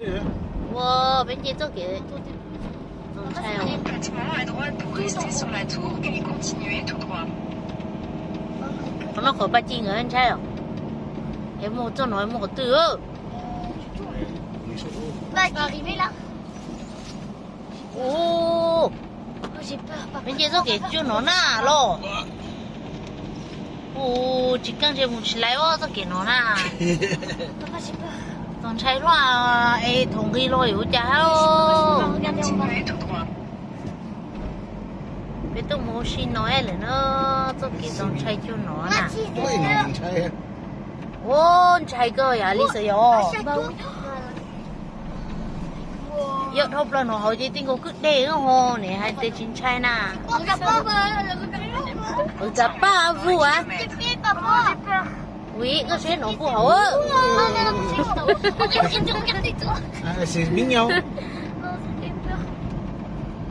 Ua, peb nce txoj kev txaus ntshai os. Complètement à droite pour rester sur la tour, puis continuez tout droit. Qhov no qhov Paj Ci nkawd ntshai os. Es mus txoj no mus qhov twg? Ua, peb nce txoj kev cuag no na los. Ua, tsis keej ntshe mus tsis laiv os txoj kev no na. Txaus ntshai luaj es thaum nqis los yuav ua cas hab. Peb tuaj mus ua si no es lawm na, txoj kev txaus ntshai cuag no na. Ua, ntshai kawg yam li xwb yog. Yog dhau plaws no hauv ces tij nkaus kwj deg ho ne hais tias tsis ntshai na. Ua, txav paj vug a. Ui, koj seb no puag hauv.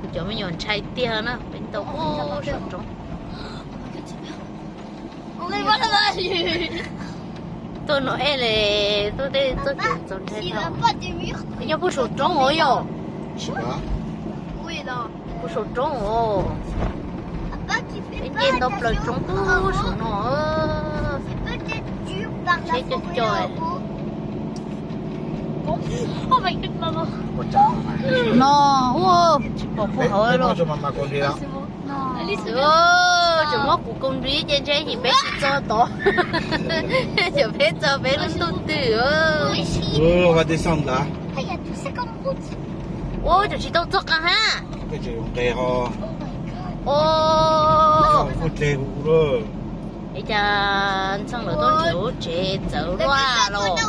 Kuv cov me nyuam ntshai tiag na, peb tau puag saum roob. Tuaj no es le, tuaj tej txoj kev txaus ntshai no. Nyob puag saum roob os yog. Puag saum roob os. Peb nce ntau plaws roob puag saum no. Tsheb coj coj. No, ua, tsis pom puag hauv los. Tseem muab kuv kau nri ces ntshe yim peb tsis txog tod. Yog peb txog peb lub ntuj twg. Ua, tseem tsis tau txoj qab hab. Ua, es cas ntxhee lawv tuaj nrhiav lub tsev txawv luaj los.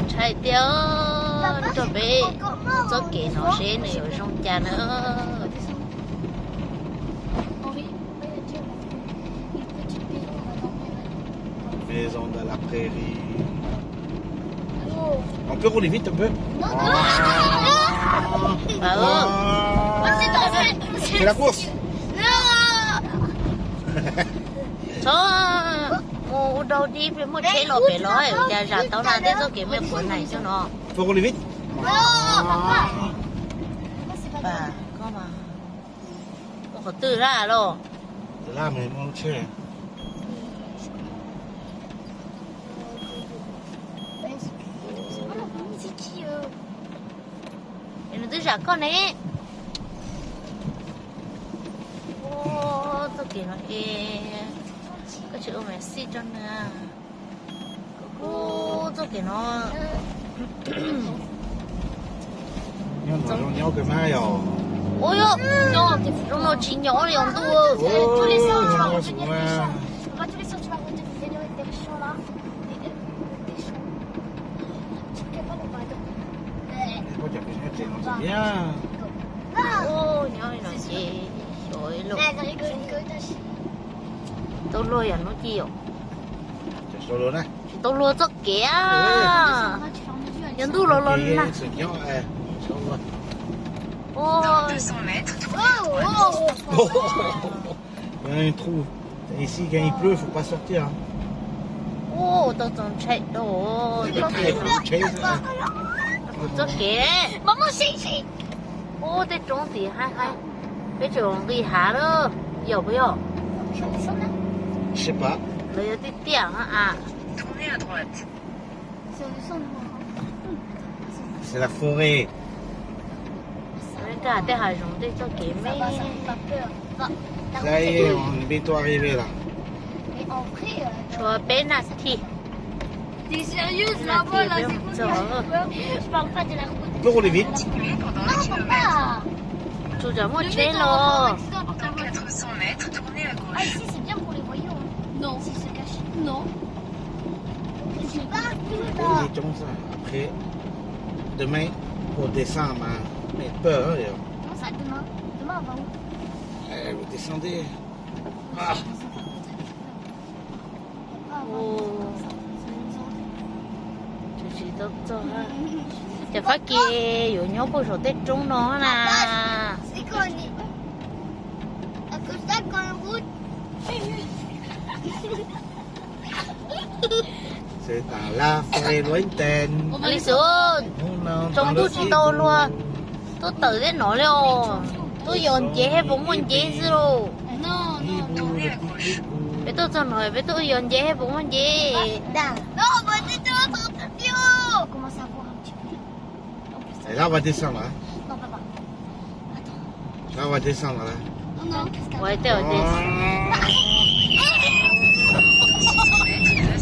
Ntshai tiag, nrog peb mus txoj kev no seb nws yuav zoo cas na. Maison dans la prairie. On peut rouler vite un peu ? Fais la course. Txhob mus ua dog dig, peb muaj tsheb los pem los, cas zam tau na tej txoj kev me quav nais xwb no. Faut rouler vite. Koj mas, ua qhov twg laj los? Es nws twb zam koj ne. Ua, txoj kev no es koj tsis ua maiv xij rau nws. Ua, txoj kev no. Nyob zoo nyob kawg mas yog. Ua, zoo no tsis nyob li os ntuj. Nyob li no ces xyov ib lus. Tau luag yam hnub ci yom. Tsis tau luag txoj kev. Yog ntuj los los na. Ici, quand il pleut, faut pas sortir, hein. Ua, tau txaus ntshai dua. Txoj kev. Ua, tej roob tid haib haib. Peb tseem nqis hav lawm, yog puas yog? Lawv yog tiaj tiaj a. C'est la forêt. Nkag tej hav zoov tej txoj kev me. Ça y est, on est bientôt arrivé là. Tshuav peb nas this. Peb mus txog. Ua, ua li vit. Tsuas tsam muaj tsheb los. Ua li coob xwb. Après, demain, on descend, mais, mais peur, hein, là. Comment ça, demain ? Demain, on va où ? Eh, vous descendez. Tsis tau txog. Cov Fab Kis yuav nyob puag saum tej roob no na. Li xwb, tsoom tuaj tsis tau luag tuaj tawm tej no li os. Tuaj yos nceb thiab puas muaj nceb xwb lauj. Peb tuaj txog no peb tuaj yos nceb thiab puas muaj nceb. Là, on va descendre là. Là, on va descendre là. Ua tej ua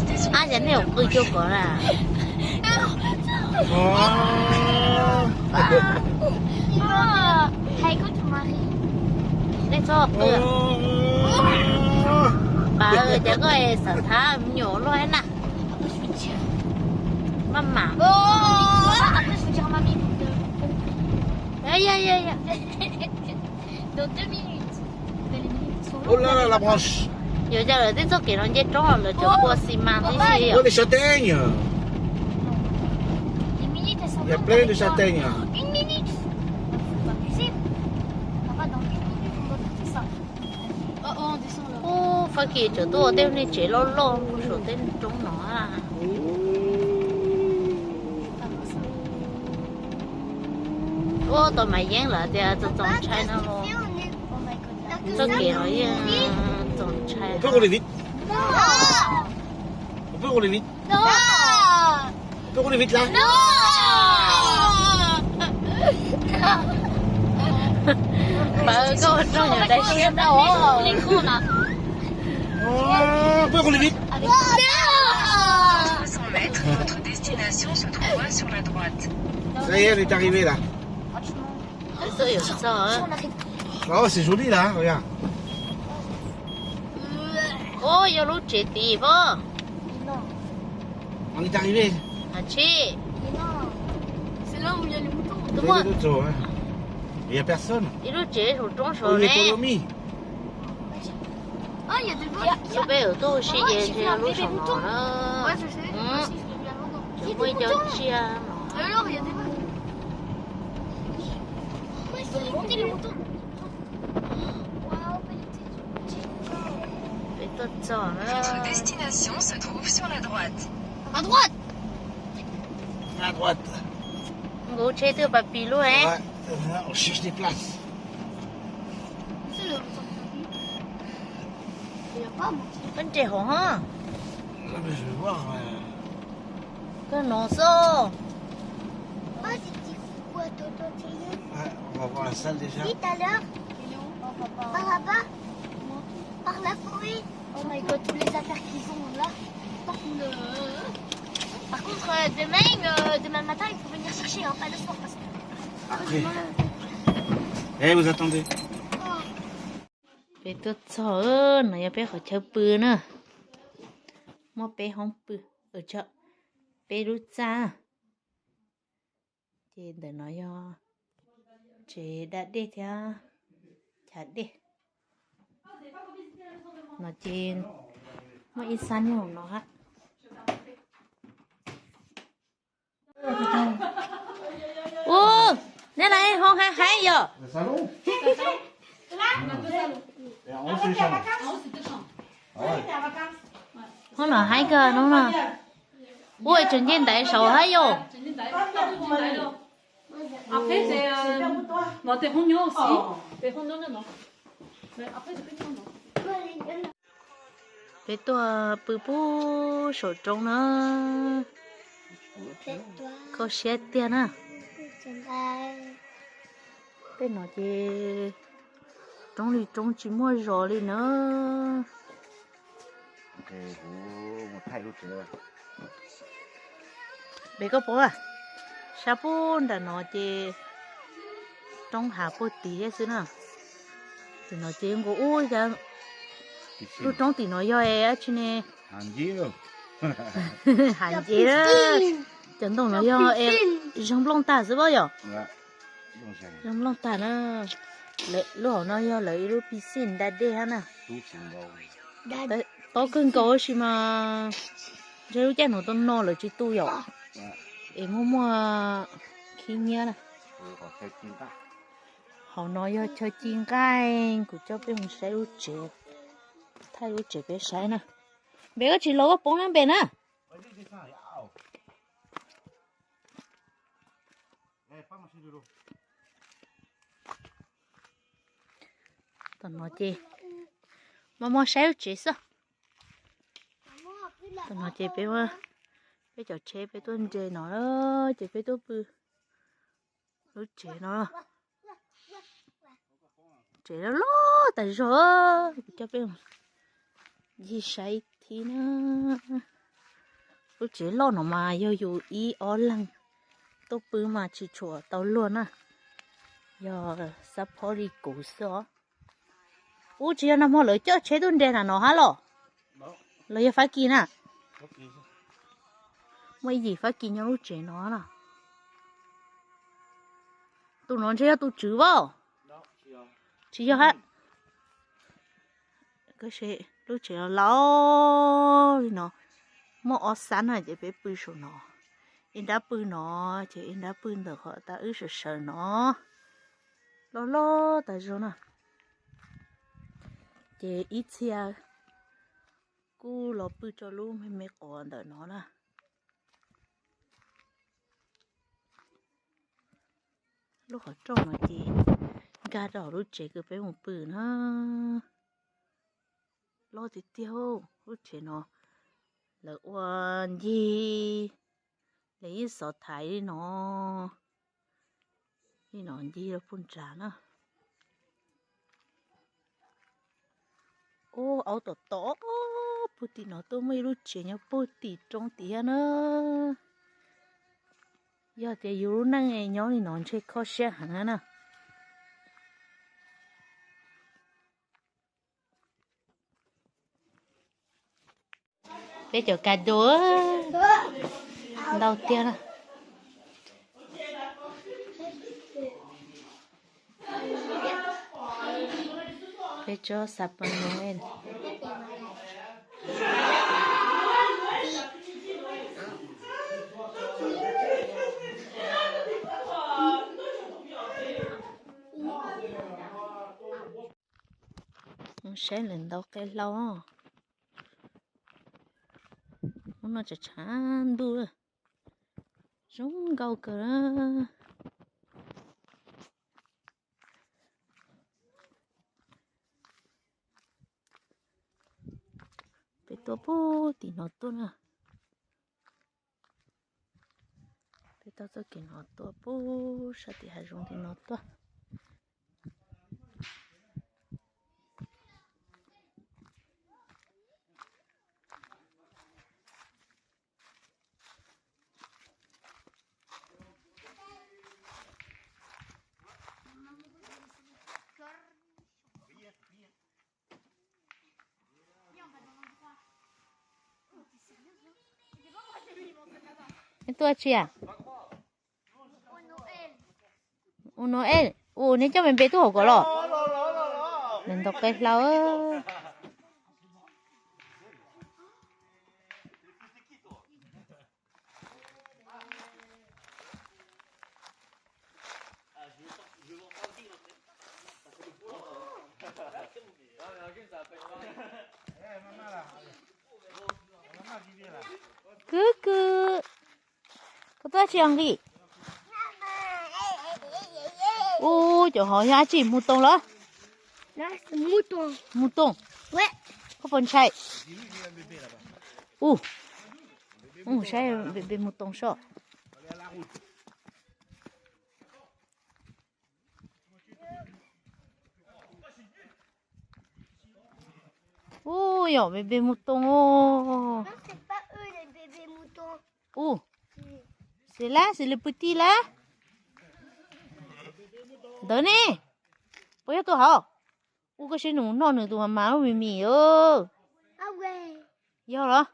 ces, ab, yog nej ua qw cuag kov na. Nej txhob qw. Pab, cas koj xav thab me nyuam luaj na. Maj mam. Yog, yog, yog. Ua cas lawv tej txoj kev no nce roob lawv tsuas pua xi mas tib si li. Ua li sawv teeb. Il y a plein de châtaignes. Ub, Fab Kis tseem tuaj ua tej niag tsev loj loj saum tej roob no. Ub, tau Maiv Yeeb lawv tias txaus ntshai no. Txoj kev no yeej txaus ntshai. Pab, koj ua rooj nyuam dais siab ntau. Soixante mètres, votre destination se trouvera sur la droite. Ça y est, on est arrivé là. Oh, c'est joli là, regarde. Ub, yog lub tsev tid pob. On est arrivé. Ab tsi. Tus muaj, il y a personne, ib lub tsev saum roob saud ne. Lub peb yuav tuaj ua si ces yog lub saum no na. Muaj ib co tsiaj no. Peb tuaj txog na. Votre destination se trouve sur la droite. À droite. Nkaus tsheb twb pas pis lub ne. Ouais, on cherche des places. Koj nres hauv ho. Koj no xwb. Ouais, on va voir la salle déjà. Vite alors. Par là-bas. Par la forêt. Oh my God, toutes les affaires qu'ils ont là. Par contre, euh, par contre, euh, demain, euh, demain matin, il faut venir chercher, hein, pas le soir, parce que... Après. Eh, vous attendez. Peb tuaj txog, no yog peb qhov chaw pw na. Muaj peb hoob pw, peb lub txaj. Ces ntawm no yog tsev da dej thiab chav dej. No ces muaj ib xab nyuag no hab. Ub, neb lawv hoob hab haib yog? Hoob no haib kawg no. Ub, tseem nce ntaiv saud hab yog? Peb tuaj pw pub saum roob na. Kho siab tiag na. Tej no ces roob li roob tsis muaj zos li na. Pem koj pom, sab pub nram no ces roob hav puag tid thiab xwb na. Tim no ces nkaus ub, lub roob tim no yog dab tsi ne? Hav ncev. Cov ntoo no yog zeeg nplooj tag xwb pob yom? Zeeg nplooj tag na. Lub hauv no yog lawv ib lub piscine da dej hab na. Paub kawg nkaus tab sis mas ntshe lub caij no tau no lawv tsis tu yom. Es muaj muaj khib nyiab na. Hauv no yog chaw ci nqaij, kuv coj peb mus saib lub tsev, thaij lub tsev peb saib na. Npem koj tsis los koj poob na npem na. Tom no ces mob mob saib lub tsev xwb. Tom no ces peb, peb cov tsheb peb tuaj nres no, ces peb tuaj pw lub tsev no. Tsev loj loj tas zog, kuv coj peb ncig saib thiab na. Lub tsev loj no mas yog yus ib ob leeg tuaj pw mas tsis tshua tau luag na, yog xab phob li kuv xwb os. Ub, tsis yog nag hmo lawv coj tsheb tuaj nres na no hab los? Los yog Fab Kis na? Muaj ib yim Fab Kis nyob lub tsev no na. Tus no ntshe yog tus tswv as. Tsis yog hab. Lub tsev laus li no, muaj ob xab na ces peb pw saum no. Ib nrab pw no, ces ib nrab pw ntawm qhov tas wb sawv sawv no. Loj loj tas zog na. Ces ib txhia kuj los pw rau lub me me quas ntawm no na. Lub qhov rooj no ces nkag rau lub tsev kws peb mus pw na. Loj tiag tiag, lub tsev no lawv ua ncig li ib xov thaiv li no, li no ncig rau puag nrad na. Ub, aub tom tom puag tim no tuaj, muaj ib lub tsev nyob puag tim roob tim thiab na. Yog tias yus lub neej nyob li no ntshe kho siab heev na. Peb cov kas dus ntau tiag na. Peb tsob xav pas no. Saib lawv ntaus qe hlau. Hnub no tshav tshav ntuj, zoo nkauj kawg. Peb tuaj puag tim no tuaj na. Peb taug txoj kev no tuaj puag sab tim hav zoov tim no tuaj. Neb tuaj tsi a? Ua Noel, ua neb coj me npe tuaj hauv ko los? Nws ntaus qe hlau. Kwv kwv, koj tuaj tsi os nqi? Ub, cov hov yog dab tsi, mus toos los? Mus toos. Koj puas ntshai? Ub, mus saib npe mus toos soj. Ub, yog npe mus toos os. Ub, xws lab xws li pw tij lab. Ntawd ne, puas yog tus hauv? Ub, koj saib nws noj nws tus mas mas ub mis mis os. Yog los?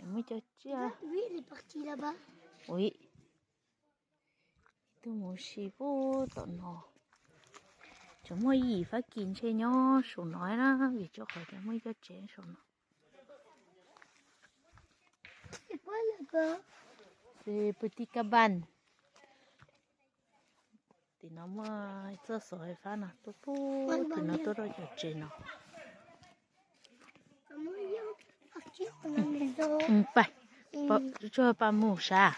Muaj cov tsiaj. Ib tug mus si puag tom no. Tseem muaj yim Fab Kis ntshe nyob saum no na, vim rau qhov tias muaj ib co tsev saum no. Xws pw tij kab npaj. Tim no muaj txoj xov fais fab no tuaj puag tim no tuaj rau cov tsev no. Pais, tsuag pais mus sav.